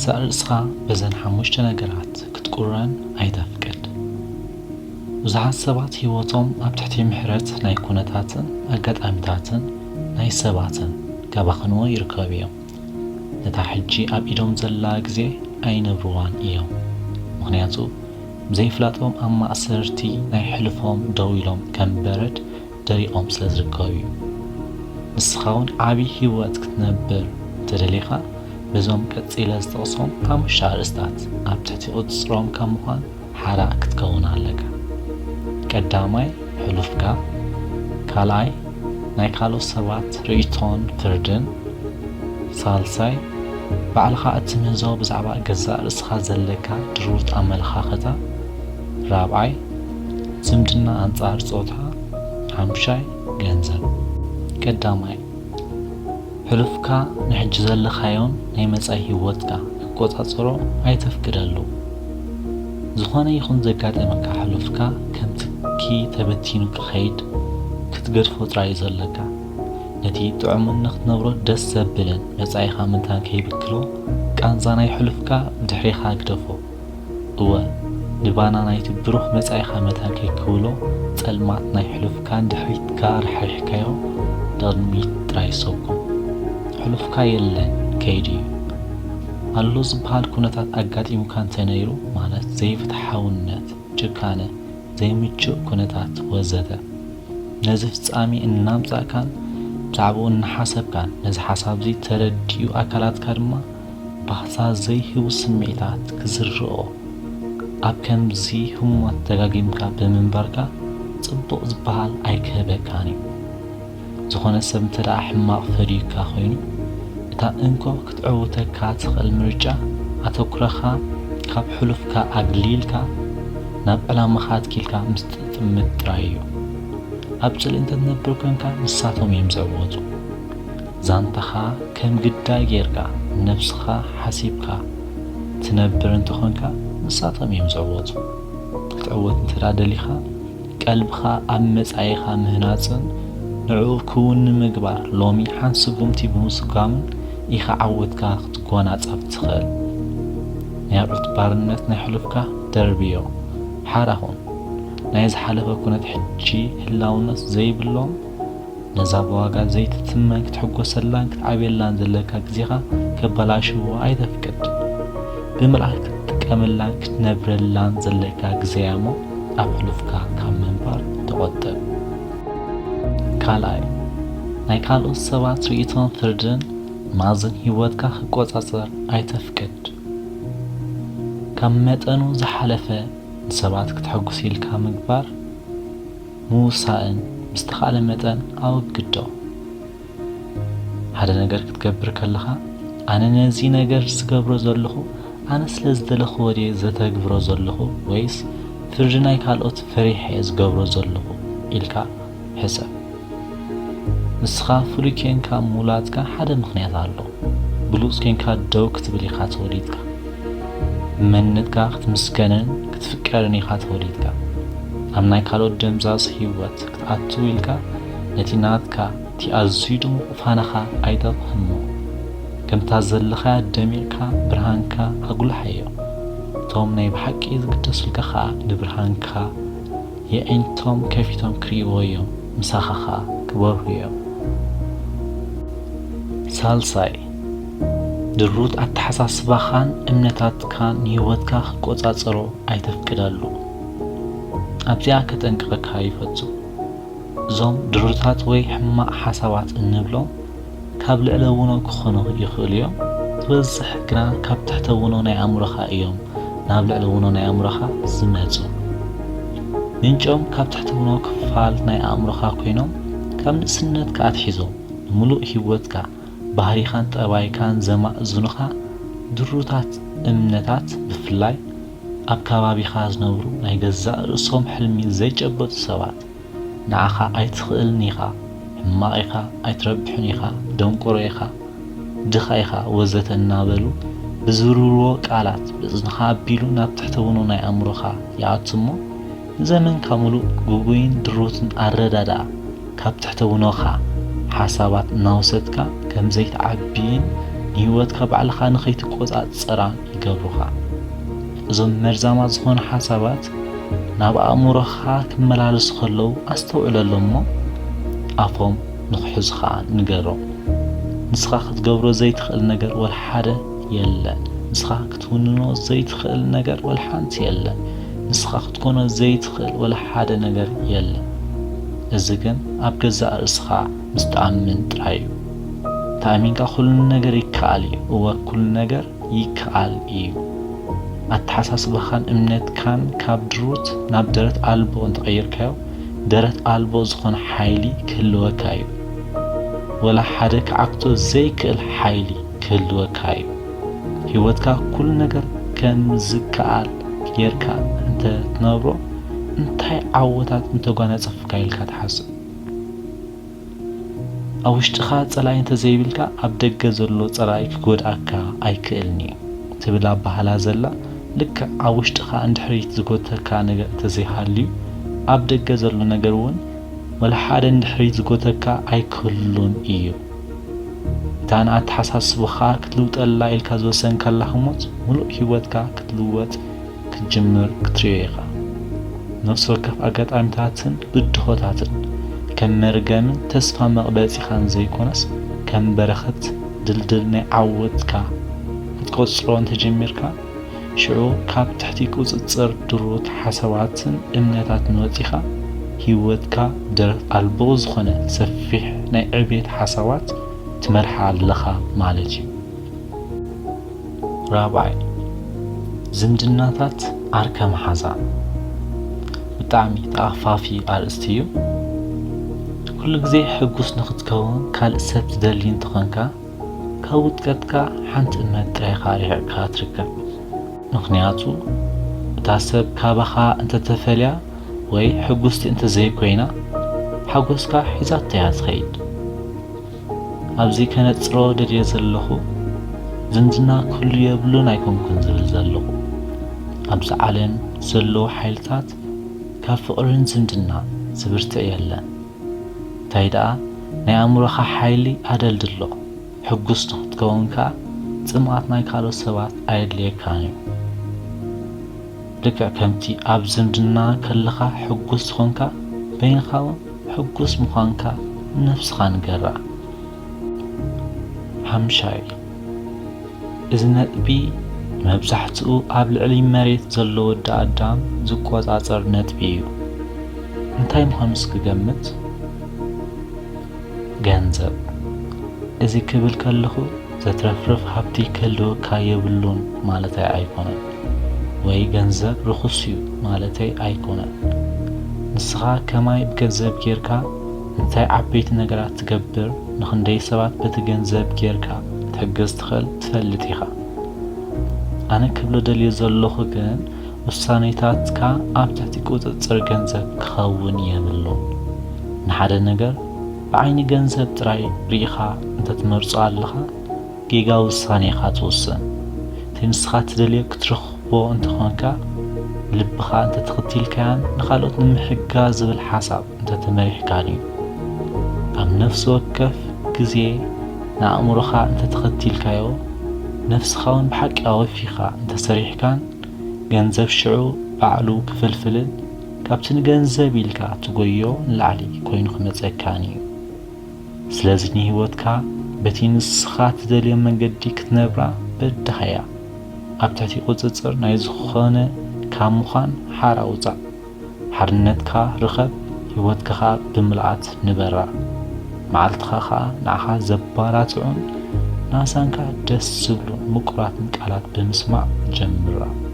ገዛእ ርእስኻ በዘን ሓሙሽተ ነገራት ክትቁረን ኣይተፍቅድ። ብዙሓት ሰባት ህይወቶም ኣብ ትሕቲ ምሕረት ናይ ኩነታትን ኣጋጣሚታትን ናይ ሰባትን ከባኽንዎ ይርከቡ እዮም። ነታ ሕጂ ኣብ ኢዶም ዘላ ግዜ ኣይነብርዋን እዮም። ምኽንያቱ ብዘይፍላጦም ኣብ ማእሰርቲ ናይ ሕልፎም ደው ኢሎም ከም በረድ ደሪቖም ስለ ዝርከቡ እዩ። ንስኻ እውን ዓቢ ህይወት ክትነብር እንተደሊኻ፣ በዞም ቀጺለ ዝጠቕሶም ሓሙሽተ ኣርእስታት ኣብ ትሕቲ ቁጽጽሮም ካብ ምዃን ሓራ ክትከውን ኣለካ። ቀዳማይ፣ ሕሉፍካ። ካልኣይ፣ ናይ ካልኦት ሰባት ርእይቶን ፍርድን። ሳልሳይ፣ ባዕልኻ እትምህዞ ብዛዕባ ገዛእ ርእስኻ ዘለካ ድሩት ኣመለኻኽታ። ራብዓይ፣ ዝምድና ኣንጻር ጾታ። ሓምሻይ፣ ገንዘብ። ቀዳማይ፣ ሕሉፍካ ንሕጂ ዘለኻዮን ናይ መጻኢ ህይወትካ ክቆጻጸሮ ኣይተፍቅደሉ። ዝኾነ ይኹን ዘጋጠመካ ሕሉፍካ ከም ትኪ ተበቲኑ ክኸይድ ክትገድፎ ጥራይ እዩ ዘለካ። ነቲ ጥዑምን ንኽትነብሮ ደስ ዘብልን መጻኢኻ ምንታን ከይብክሎ፣ ቃንዛ ናይ ሕሉፍካ ብድሕሬኻ ግደፎ። እወ፣ ንባና ናይቲ ብሩህ መጻኢኻ መታን ከይክብሎ፣ ጸልማት ናይ ሕሉፍካ ንድሕሪትካ ርሒሕካዮ ንቕድሚት ጥራይ ሰጉም። ሕሉፍካ የለን፣ ከይዱ እዩ። ኣሎ ዝበሃል ኩነታት ኣጋጢሙካ እንተ ነይሩ፣ ማለት ዘይፍትሓውነት፣ ጭካነ፣ ዘይምቹእ ኩነታት ወዘተ፣ ነዚ ፍጻሜ እናምጻእካን ብዛዕባኡ እናሓሰብካን፣ ነዚ ሓሳብዚ ተረዲኡ ኣካላትካ ድማ ባህታ ዘይህቡ ስምዒታት ክዝርኦ፣ ኣብ ከምዚ ህሞት ደጋጊምካ ብምንባርካ ጽቡቕ ዝበሃል ኣይክህበካን እዩ። ዝኾነ ሰብ እንተ ደኣ ሕማቕ ፈድዩካ ኮይኑ፣ እታ እንኮ ክትዕውተካ ትኽእል ምርጫ፣ ኣተኩሮኻ ካብ ሕሉፍካ ኣግሊልካ ናብ ዕላማኻ ኣትኪልካ ምስ ትጥምት ጥራይ እዩ። ኣብ ጽልኢ እንተ ትነብር ኮንካ፣ ንሳቶም እዮም ዝዕወቱ። ዛንታኻ ከም ግዳይ ጌርካ፣ ንነብስኻ ሓሲብካ ትነብር እንተኾንካ፣ ንሳቶም እዮም ዝዕወቱ። ክትዕወት እንተ ደኣ ደሊኻ፣ ቀልብኻ ኣብ መጻኢኻ ምህናጽን ንዕኡ ክውን ንምግባር ሎሚ ሓንቲ ስጉምቲ ብምስጓምን ኢኻ ዓወትካ ክትጎናጸፍ ትኽእል። ናይ ኣብዑት ባርነት ናይ ሕሉፍካ ደርብዮ፣ ሓራ ኹን። ናይ ዝሓለፈ ኩነት ሕጂ ህላውነት ዘይብሎም፣ ነዛ ብዋጋ ዘይትትመን ክትሕጎሰላን ክትዓብየላን ዘለካ ግዜኻ ከበላሽዎ ኣይተፍቅድ። ብምልኣት ክትጥቀመላን ክትነብረላን ዘለካ ግዜ እያ እሞ፣ ኣብ ሕሉፍካ ካብ ምንባር ተቖጠብ። ካልኣይ፣ ናይ ካልኦት ሰባት ርእይቶን ፍርድን ማዘን ህይወትካ ክቆጻጸር ኣይተፍቅድ። ካብ መጠኑ ዝሓለፈ ንሰባት ክተሐጉስ ኢልካ ምግባር ምውሳእን ብዝተኻእለ መጠን ኣወግዶ። ሓደ ነገር ክትገብር ከለኻ፣ ኣነ ነዚ ነገር ዝገብሮ ዘለኹ ኣነ ስለ ዝደለኽዎ ድየ ዘተግብሮ ዘለኹ፣ ወይስ ፍርዲ ናይ ካልኦት ፈሪሐ እየ ዝገብሮ ዘለኹ ኢልካ ሕሰብ። ንስኻ ፍሉይ ኬንካ ምውላድካ ሓደ ምኽንያት ኣሎ። ብሉጽ ኬንካ ደው ክትብል ኢኻ ተወሊድካ። ብመንነትካ ክትምስገንን ክትፍቀርን ኢኻ ተወሊድካ። ኣብ ናይ ካልኦት ደምዛዝ ህይወት ክትኣቱ ኢልካ ነቲ ናትካ እቲ ኣዝዩ ድሙቕ ፋናኻ ኣይጠፍእሞ። ከምታ ዘለኻያ ደሚቕካ ብርሃንካ ኣጉልሓዮ። እቶም ናይ ብሓቂ ዝግደሱልካ ኸኣ ንብርሃንካ የዒንቶም ከፊቶም ክርእይዎ እዮም፣ ምሳኻ ኸኣ ክበርሁ እዮም። ሳልሳይ፣ ድሩት ኣተሓሳስባኻን እምነታትካን ንህይወትካ ክቆጻጸሮ ኣይተፍቅደሉ። ኣብዚኣ ከጠንቅቐካ ይፈቱ። እዞም ድሩታት ወይ ሕማቕ ሓሳባት እንብሎም ካብ ልዕለ ውኖ ክኾኑ ይኽእሉ እዮም። ዝበዝሕ ግና ካብ ትሕተ ውኖ ናይ ኣእምሮኻ እዮም ናብ ልዕሊ ውኖ ናይ ኣእምሮኻ ዝመጹ። ምንጮም ካብ ትሕተ ውኖ ክፋል ናይ ኣእምሮኻ ኮይኖም፣ ካብ ንእስነትካ ኣትሒዞም ንምሉእ ህይወትካ፣ ባህሪኻን ጠባይካን ዘማእዝኑኻ ድሩታት እምነታት፣ ብፍላይ ኣብ ከባቢኻ ዝነብሩ ናይ ገዛእ ርእሶም ሕልሚ ዘይጨበጡ ሰባት፣ ንዓኻ ኣይትኽእልን ኢኻ፣ ሕማቕ ኢኻ፣ ኣይትረብሕን ኢኻ፣ ደንቆሮ ኢኻ፣ ድኻ ኢኻ ወዘተ እናበሉ ብዝርርዎ ቃላት ብእዝንኻ ኣቢሉ ናብ ትሕተ ውኖ ናይ ኣእምሮኻ ይኣቱ እሞ፣ ንዘመንካ ምሉእ ግጉይን ድሩትን ኣረዳድኣ ካብ ትሕተ ውኖኻ ሓሳባት እናወሰድካ ከም ዘይትዓብይን ንህይወትካ ባዕልኻ ንኸይትቆጻጸራን ይገብሩኻ። እዞም መርዛማት ዝኾኑ ሓሳባት ናብ ኣእምሮኻ ክመላለሱ ከለዉ ኣስተውዕለሎም እሞ ኣፎም ንኽሕዙኻ ንገሮም። ንስኻ ክትገብሮ ዘይትኽእል ነገር ወላ ሓደ የለን። ንስኻ ክትውንኖ ዘይትኽእል ነገር ወላ ሓንቲ የለን። ንስኻ ክትኮኖ ዘይትኽእል ወላ ሓደ ነገር የለን። እዚ ግን ኣብ ገዛእ ርእስኻ ምስ ትኣምን ጥራይ እዩ። ተኣሚንካ ኩሉ ነገር ይከኣል እዩ። እወ፣ ኩሉ ነገር ይከኣል እዩ። ኣተሓሳስባኻን እምነትካን ካብ ድሩት ናብ ደረት ኣልቦ እንተቐይርካዮ፣ ደረት ኣልቦ ዝኾነ ሓይሊ ክህልወካ እዩ። ወላ ሓደ ክዓግቶ ዘይክእል ሓይሊ ክህልወካ እዩ። ህይወትካ ኩሉ ነገር ከም ዝከኣል ጌርካ እንተ ትነብሮ፣ እንታይ ዓወታት እንተጓነጸፍካ ኢልካ ትሓስብ? ኣብ ውሽጥኻ ጸላኢ እንተ ዘይብልካ፣ ኣብ ደገ ዘሎ ጸላኢ ክጎድኣካ ኣይክእልን እዩ ትብል ኣበሃህላ ዘላ፣ ልክዕ ኣብ ውሽጥኻ እንድሕሪት ዝጎተካ ነገር እንተ ዘይሃልዩ፣ ኣብ ደገ ዘሎ ነገር እውን ወላ ሓደ እንድሕሪት ዝጎተካ ኣይክህሉን እዩ። እታ ንኣተሓሳስባኻ ክትልውጠላ ኢልካ ዝወሰንካላ ህሞት፣ ምሉእ ህይወትካ ክትልወጥ ክትጅምር ክትርእዮ ኢኻ። ነፍሲ ወከፍ ኣጋጣሚታትን ብድሆታትን ከም መርገምን ተስፋ መቕበጺኻን ዘይኮነስ፣ ከም በረኸት ድልድል ናይ ዓወትካ ክትቆጽሮ እንተጀሚርካ፣ ሽዑ ካብ ትሕቲ ቁጽጽር ድሩት ሓሳባትን እምነታትን ወጺኻ፣ ህይወትካ ደረት ኣልቦ ዝኾነ ሰፊሕ ናይ ዕቤት ሓሳባት ትመርሓ ኣለኻ ማለት እዩ። ራብዓይ፣ ዝምድናታት ዓርከ መሓዛ። ብጣዕሚ ተኣፋፊ ኣርእስቲ እዩ። ኩሉ ግዜ ሕጉስ ንኽትከውን ካልእ ሰብ ትደሊ እንተኾንካ፣ ካብ ውድቀትካ ሓንቲ እመት ጥራይ ኢኻ ርሒቕካ ትርከብ። ምኽንያቱ፣ እታ ሰብ ካባኻ እንተተፈልያ ወይ ሕጉስቲ እንተዘይኮይና፣ ሓጎስካ ሒዛቶ እያ ትኸይድ። ኣብዚ ከነጽሮ ደልየ ዘለኹ፣ ዝምድና ክህሉ የብሉን ኣይኮንኩን ዝብል ዘለኹ። ኣብዚ ዓለም ዘለዉ ሓይልታት ካብ ፍቕርን ዝምድና ዝብርትዕ የለን። እንታይ ደኣ፣ ናይ ኣእምሮኻ ሓይሊ ኣደልድሎ። ሕጉስ ንኽትከውን ከኣ፣ ጽምኣት ናይ ካልኦት ሰባት ኣየድልየካን እዩ። ልክዕ ከምቲ ኣብ ዝምድና ከለኻ ሕጉስ ዝኾንካ፣ በይንኻ እውን ሕጉስ ምዃንካ ንነብስኻ ንገራ። ሓምሻይ፣ እዚ ነጥቢ መብዛሕትኡ ኣብ ልዕሊ መሬት ዘሎ ወዲ ኣዳም ዝቆጻጸር ነጥቢ እዩ። እንታይ ምዃኑ እስኪ ገምት? ገንዘብ። እዚ ክብል ከለኹ ዘትረፍርፍ ሃብቲ ክህልወካ የብሉን ማለተይ ኣይኮነን፣ ወይ ገንዘብ ርኹስ እዩ ማለተይ ኣይኮነን። ንስኻ ከማይ ብገንዘብ ጌርካ እንታይ ዓበይቲ ነገራት ትገብር፣ ንኽንደይ ሰባት በቲ ገንዘብ ጌርካ ክትሕግዝ ትኽእል ትፈልጥ ኢኻ። ኣነ ክብሎ ደልየ ዘለኹ ግን፣ ውሳኔታትካ ኣብ ትሕቲ ቁጽጽር ገንዘብ ክኸውን የብሉን። ንሓደ ነገር ብዓይኒ ገንዘብ ጥራይ ርኢኻ እንተትመርጾ ኣለኻ፣ ጌጋ ውሳኔ ኢኻ ትውስን። እቲ ንስኻ ትደልዮ ክትረኽቦ እንተኾንካ፣ ልብኻ እንተተኸቲልካያን ንኻልኦት ንምሕጋዝ ዝብል ሓሳብ እንተተመሪሕካን እዩ። ኣብ ነፍሲ ወከፍ ግዜ ንኣእምሮኻ እንተተኸቲልካዮ፣ ነፍስኻ እውን ብሓቂ ኣወፊኻ እንተሰሪሕካን፣ ገንዘብ ሽዑ ባዕሉ ክፍልፍልን ካብቲ ንገንዘብ ኢልካ ትጎዮ ንላዕሊ ኮይኑ ክመጸካን እዩ። ስለዚ ንህይወትካ በቲ ንስኻ ትደልዮ መንገዲ ክትነብራ በድሃያ። ኣብ ትሕቲ ቁጽጽር ናይ ዝኾነ ካብ ምዃን ሓራ ውጻእ። ሓርነትካ ርኸብ፣ ህይወትካ ኸኣ ብምልኣት ንበራ። መዓልትኻ ኸኣ ንዓኻ ዘባራትዑን ናሳንካ ደስ ዝብሉን ምቁራትን ቃላት ብምስማዕ ጀምራ።